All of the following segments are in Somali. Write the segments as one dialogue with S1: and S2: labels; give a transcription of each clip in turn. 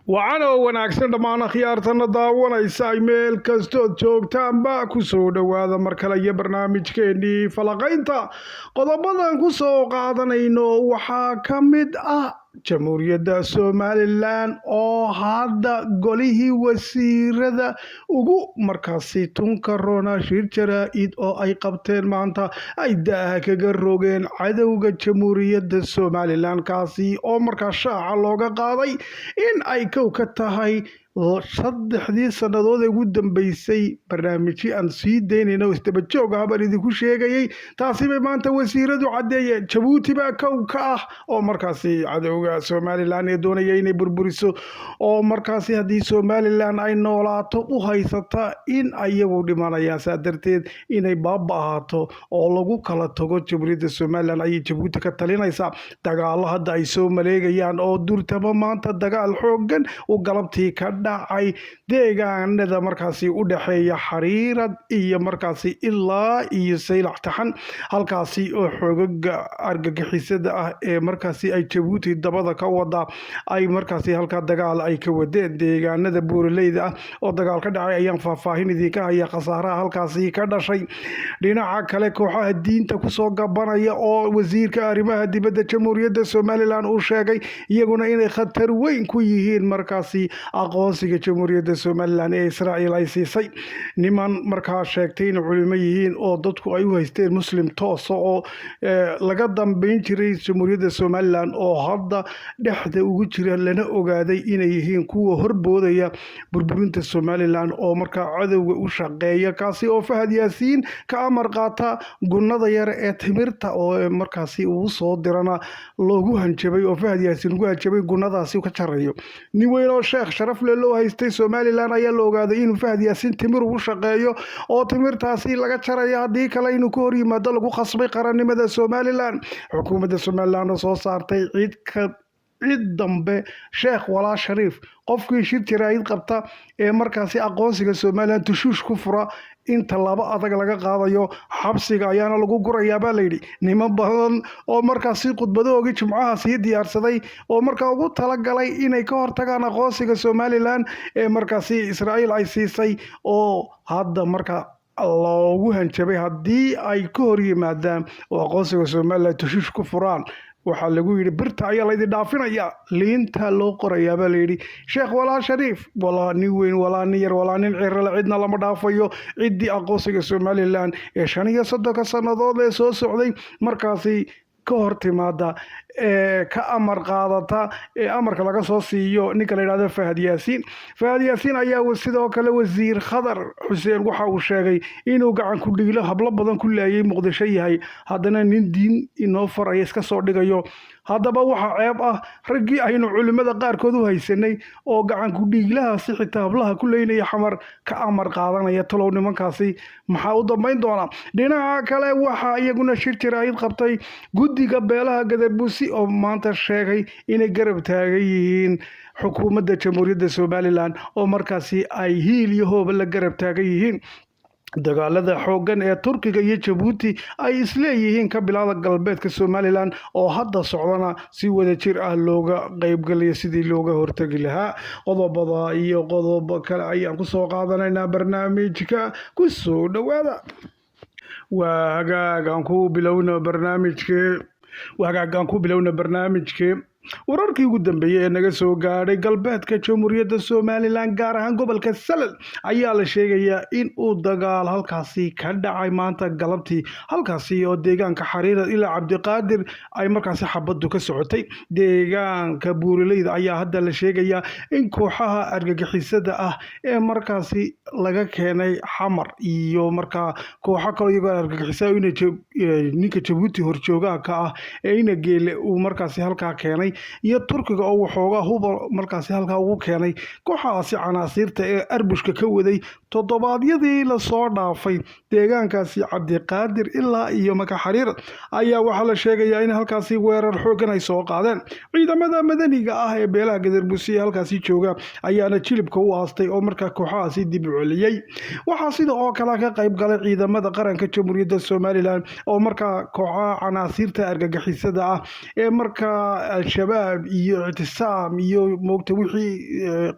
S1: Wacan oo wanaagsan dhammaan akhyaartana daawanaysa ay meel kastood joogtaanba, ku soo dhowaada mar kale iyo barnaamijkeennii falaqaynta. Qodobadan ku soo qaadanayno waxaa ka mid ah Jamhuuriyadda Somaliland oo hadda golihii wasiirada ugu markaasi tunka roona shir jaraa-id oo ay qabteen maanta ay daaha kaga rogeen cadowga Jamhuuriyadda Somaliland, kaasi oo markaa shaaca looga qaaday in ay kow ka tahay 3dii sannadood ee ugu dambeysay. Barnaamijyo aan sii daynayna oo isdaba joog ah baan idinku sheegayay, taasi bay maanta wasiiradu caddeeyeen. Jabuuti baa kow ka ah oo markaasi cadowga Somaliland ee doonaya inay burburiso, oo markaasi haddii Somaliland ay noolaato u haysata in ayagu dhimanayaan. Saa darteed inay baaba ahaato oo lagu kala tago Jamhuuriyadda Somaliland ayay Jabuuti ka talinaysaa. Dagaalo hadda ay soo maleegayaan oo durtaba maanta dagaal xooggan u galabtii ka dhacay deegaanada markaasi u dhexeeya Xariirad iyo markaasi ilaa iyo Saylac Taxan, halkaasi oo xoogaga argagixisada ah ee markaasi ay Jabuuti dabada ka wada ay markaasi halkaa dagaal ay ka wadeen. Deegaanada buuraleyda ah oo dagaal ka dhacay ayaan faahfaahin idinka haya, khasaaraha halkaasi ka dhashay. Dhinaca kale, kooxaha diinta kusoo gabanaya oo wasiirka arrimaha dibadda Jamhuuriyadda Somaliland uu sheegay iyaguna inay khatar weyn ku yihiin markaasi aqoonsiga Jamhuuriyadda Somaliland ee Israa'iil ay siisay. Niman markaa sheegtay inay culimo yihiin oo dadku ay u haysteen Muslim toosa oo laga dambeyn jiray Jamhuuriyadda Somaliland, oo hadda dhexda ugu jira, lana ogaaday inay yihiin kuwa horboodaya burburinta Somaliland oo markaa cadowga u shaqeeya, kaasi oo Fahad Yaasiin ka amar qaata, gunnada yar ee timirta oo markaasi uu soo dirana loogu hanjabay, oo Fahad Yaasiin ugu hanjabay gunnadaasi ka jarayo. Nin weyn oo sheekh sharaf leh loo haystay Somaliland ayaa la ogaaday inuu Fahad Yaasiin timir ugu shaqeeyo oo timirtaasi laga jarayo, haddii kale inuu ka hor yimaado lagu khasbay qarannimada Somaliland. Xukuumadda Somaliland oo soo saartay cid ka cid dambe sheekh walaa shariif, qofkii shir jaraa'id qabta ee markaasi aqoonsiga Somaliland tushuush ku fura in tallaabo adag laga qaadayo, xabsiga ayaana lagu gurayaa baa layidhi. Niman badan oo markaasi khudbadahoogii Jimcaha sii diyaarsaday oo markaa ugu talagalay inay ka hortagaan aqoonsiga Somaliland ee markaasi Israa'iil ay siisay, oo hadda marka loogu hanjabay haddii ay ka hor yimaadaan oo aqoonsiga Somaliland tushuush ku furaan, waxaa lagu yidhi birta ayaa laydin dhaafinaya, liinta loo qorayaa baa layidhi. Sheekh walaa shariif walaa nin weyn walaa nin yar walaa nin cirale, cidna lama dhaafayo ciddii aqoonsiga Somaliland ee 35ka sannadood ee soo socday markaasi ka hor timaada ee ka amar qaadata ee amarka laga soo siiyo ninka la yidhahdo Fahad Yaasiin. Fahad Yaasiin ayaa sidoo kale wasiir Khadar Xuseen waxa uu sheegay inuu gacan ku dhiiglo hablo badan ku laayay Muqdisho yahay, haddana nin diin inoo faraya iska soo dhigayo. Haddaba waxaa ceeb ah raggii aynu culimmada qaarkood u haysanay oo gacan ku dhiiglahaasi xitaa hablaha ku leynaya Xamar ka amar qaadanaya. Talow nimankaasi maxaa u dambayn doona? Dhinaca kale, waxaa iyaguna shir jaraa'id qabtay guddiga beelaha Gadabuusi oo maanta sheegay inay garab taagan yihiin xukuumadda Jamhuuriyadda Somaliland oo markaasi ay hiil iyo hooba la garab taagan yihiin. Dagaalada xooggan ee Turkiga iyo Jabuuti ay isleeyihiin ka bilaada galbeedka Somaliland oo hadda socdana si wadajir ah looga qaybgalaya sidii looga hortegi lahaa. Qodobada iyo qodobo kale ayaan kusoo qaadanaynaa barnaamijka, kusoo dhowaada. Waa hagaagaan ku bilowna barnaamijkii, waa hagaagaan ku bilowna barnaamijkii. Wararkii ugu dambeeyey ee naga soo gaadhay galbeedka Jamhuuriyadda Somaliland, gaar ahaan gobolka Salal, ayaa la sheegayaa in uu dagaal halkaasi ka dhacay maanta galabtii, halkaasi oo deegaanka Xariirad ilaa Cabdiqaadir ay markaasi xabaddu ka socotay. Deegaanka buuraleyda ayaa hadda la sheegayaa in kooxaha argagixisada ah ee markaasi laga keenay Xamar iyo markaa kooxo kale iyagoo argagixisa ninka Jabuuti horjoogaha ka ah ee ina Geele uu markaasi halkaa keenay, iyo Turkiga oo waxoogaa huba markaasi halkaa ugu keenay kooxahaasi canaasiirta ee arbushka ka waday toddobaadyadii lasoo dhaafay deegaankaasi Cabdiqaadir ilaa iyo maka Xariir, ayaa waxaa la sheegayaa in halkaasi weerar xooggan ay soo qaadeen. Ciidamada madaniga ah ee beelaha Gadarbusi ee halkaasi jooga ayaana jilibka u aastay oo markaa kooxahaasi dib u celiyey. Waxaa sida oo kale ka qayb galay ciidamada qaranka Jamhuuriyadda Somaliland oo markaa kooxaha canaasiirta argagixisada ah ee markaa Al-Shabaab iyo Ictisaam iyo moogta wixii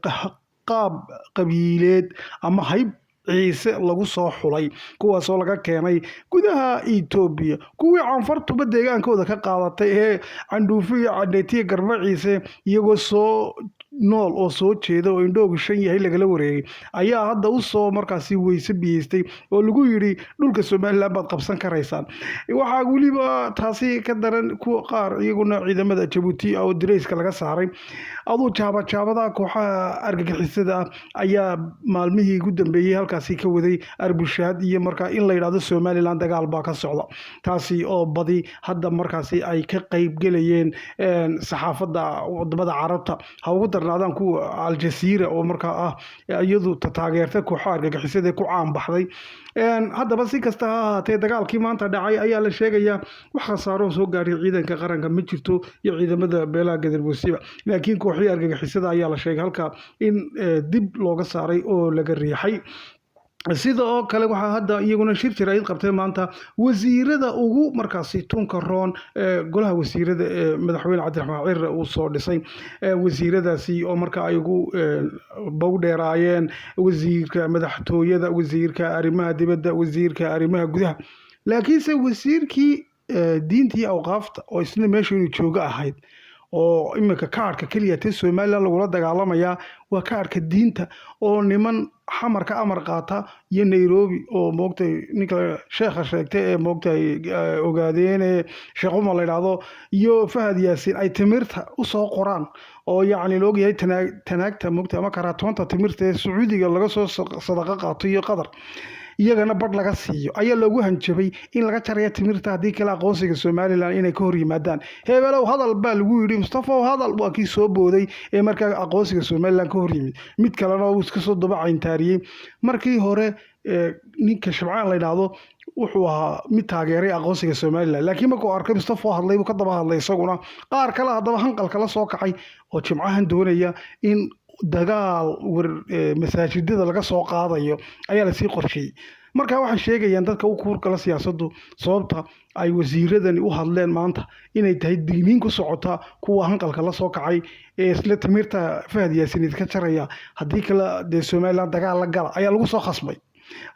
S1: qaab qabiileed ama hayb Ciise lagu soo xulay, kuwaasoo laga keenay gudaha Etoobiya, kuwii Canfartuba deegaankooda ka qaadatay ee Candhuufe iyo Cadheetiya Garba Ciise, iyagoo soo nool oo soo jeeda oo indhoogu shan yahay lagala wareegay, ayaa hadda usoo markaasi weyse biyeystay oo lagu yidhi dhulka Somaliland baad qabsan karaysaan. Waxaa weliba taasi ka daran kuwa qaar iyaguna ciidamada Jabuuti oo dirayska laga saaray. Aduu jaabajaabada kooxaha argagixisada ah ayaa maalmihii ugu dambeeyey halkaasi ka waday arbushaad iyo markaa in la yidhahdo Somaliland dagaal baa ka socda, taasi oo badi hadda markaasi ay ka qayb gelayeen saxaafadda wadamada Carabta, ha ugu darnaadaan kuwa Aljazeera oo markaa ah iyadu taageerta kooxaha argagixisada ee ku caan baxday. Haddaba si kasta ha ahaatee, dagaalkii maanta dhacay ayaa la sheegayaa wax khasaaro soo gaadhay ciidanka qaranka ma jirto iyo ciidamada beelaha Gadarbuusiba, laakiin kooxihii argagixisada ayaa la sheegay halka in dib looga saaray oo laga riixay. Sida oo kale waxaa hadda iyaguna shir jaraa'id qabtay maanta wasiirada ugu markaasi tunka roon golaha wasiirada ee madaxweyne Cabdiraxmaan Cirre uu soo dhisay, wasiiradaasi oo marka ay ugu bow dheeraayeen wasiirka madaxtooyada, wasiirka arrimaha dibadda, wasiirka arrimaha gudaha, laakiinse wasiirkii diinta iyo awqaafta oo isna meesha inuu joogo ahayd, oo iminka kaadhka keliya tee Somaliland lagula dagaalamayaa waa kaadhka diinta, oo niman Xamarka amar qaata iyo Nairobi oo moogtay ninka sheekha sheegtay ee moogtay ogaadeene Sheekh Umar la yidhaahdo iyo Fahad Yaasiin ay timirta usoo qoraan, oo yacni la ogyahay tanaagta moogtay ama karaatoonta timirta ee Sacuudiga laga soo sadaqa qaato iyo Qatar iyagana badh laga siiyo, ayaa loogu hanjabay in laga jaraya timirta haddii kale aqoonsiga Somaliland inay ka hor yimaadaan. Hebelow hadal baa lagu yidhi, Mustafaw hadal, waa kii soo booday ee markaa aqoonsiga Somaliland ka hor yimid. Mid kalena uu iska soo daba cayntaariyey. Markii hore ninka Shabcaan la yidhaahdo wuxuu ahaa mid taageeray aqoonsiga Somaliland, laakiin markuu arkay Mustafa oo hadlay buu ka daba hadlay isaguna. Qaar kale haddaba hanqalka la soo kacay oo Jimcahan doonaya in dagaal war masaajidada laga soo qaadayo ayaa lasii qorsheeyey. Marka waxay sheegayaan dadka u kuurgala siyaasaddu sababta ay wasiiradani u hadleen maanta inay tahay digniin ku socota kuwa hanqalka la soo kacay ee isla timirta Fahad Yaasiin idinka jaraya, haddii kale dee Somaliland dagaal la gala ayaa lagu soo khasbay.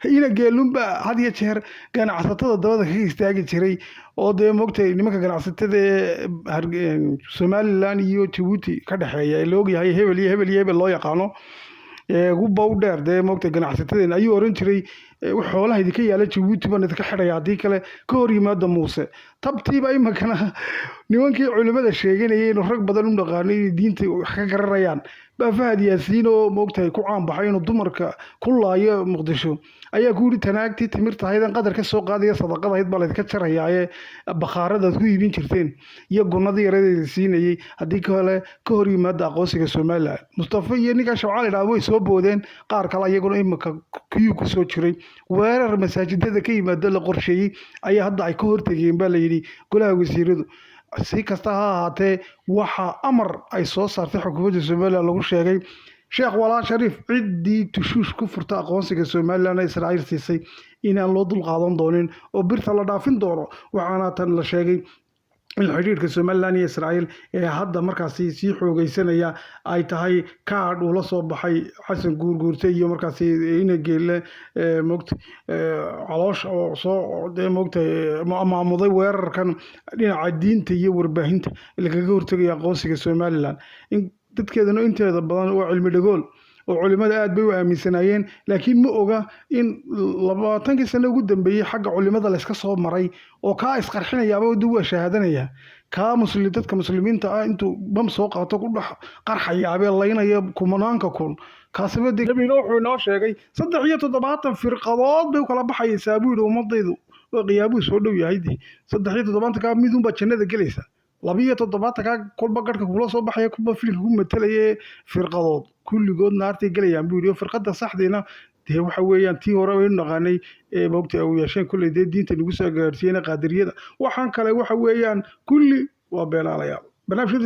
S1: Ina Geelunba had iyo jeer ganacsatada dabada kaga istaagi jiray, oo dee moogtay nimanka ganacsatada ee Somaliland iyo Jabuuti ka dhexeeya ee la ogyahay, hebel iyo hebel iyo hebel loo yaqaano, ugu bow dheer dee moogtay ganacsatadeen, ayuu oran jiray xoolaha idinka yaala Jabuuti baan idinka xidhaya haddii kale ka hor yimaada Muuse. Tabtiiba iminkana nimankii culimada sheeganayay inuu rag badan u dhaqaano inay diinta wax ka garanayaan baa Fahad Yaasiin oo moogtahay ku caan baxay inuu dumarka ku laayo Muqdisho ayaa ku yidhi tanaagtii timirta ahayd Qadar ka soo qaadaya sadaqada ahayd baa laydinka jarayaaye, bakhaaradaad ku iibin jirteen iyo gunnadii yaradeeda siinayay, haddii kale ka hor yimaada aqoonsiga Somaliland. Mustafa iyo ninkaa Shabcaan la yidhahdo way soo boodeen. Qaar kale iyaguna iminka kiyuu ku soo jiray weerar masaajidada ka yimaada la qorsheeyey ayaa hadda ay ka hortegeen baa la yidhi golaha wasiiradu. Si kasta ha ahaatee, waxaa amar ay soo saartay xukuumadda Somaliland lagu sheegay Sheekh Walaa Shariif ciddii tushuush ku furta aqoonsiga Somaliland ee Israa'iil siisay inaan loo dul qaadan doonin oo birta la dhaafin doono. Waxaana tan la sheegay in xidhiidhka Somaliland iyo Israa'iil ee hadda markaasi sii xoogeysanaya ay tahay kaadh uu la soo baxay Xasan Guurguurte iyo markaasi ina Geelle moogta caloosha oo soo dee moogta maamuday weerarkan dhinaca diinta iyo warbaahinta lagaga hortegayo aqoonsiga Somaliland. In dadkeeduna inteeda badan waa cilmi dhagool oo culimada aad bay u aaminsanaayeen, laakiin ma oga in 20kii sano ugu dambeeyey xagga culimada layska soo maray oo kaa isqarxinayaaba dib waa shahaadanaya, kaa muslim dadka muslimiinta ah intuu bam soo qaato ku dhex qarxayaabee laynaya kumanaanka kun. Kaasiba dee Nabina wuxuu inoo sheegay 73 firqadood bay u kala baxaysaa buu yidhi ummadaydu, oo qiyaamuhu soo dhow yahay. Dee 73-kaa midunbaa jannada gelaysa, 72-kaa kolba garhka kula soo baxaya, kulba filka ku matalaya firqadood kulligood naartay gelayaan buu yidhi. Firqada saxdiina dee waxa weeyaan tii hore aynu naqaanay ee moogta uu yeesheen kulley dee diinta nagu soo gaarsiiyena Qaadiriyada. Waxaan kale waxa weeyaan kulli waa beenaalayaal barnaamijka.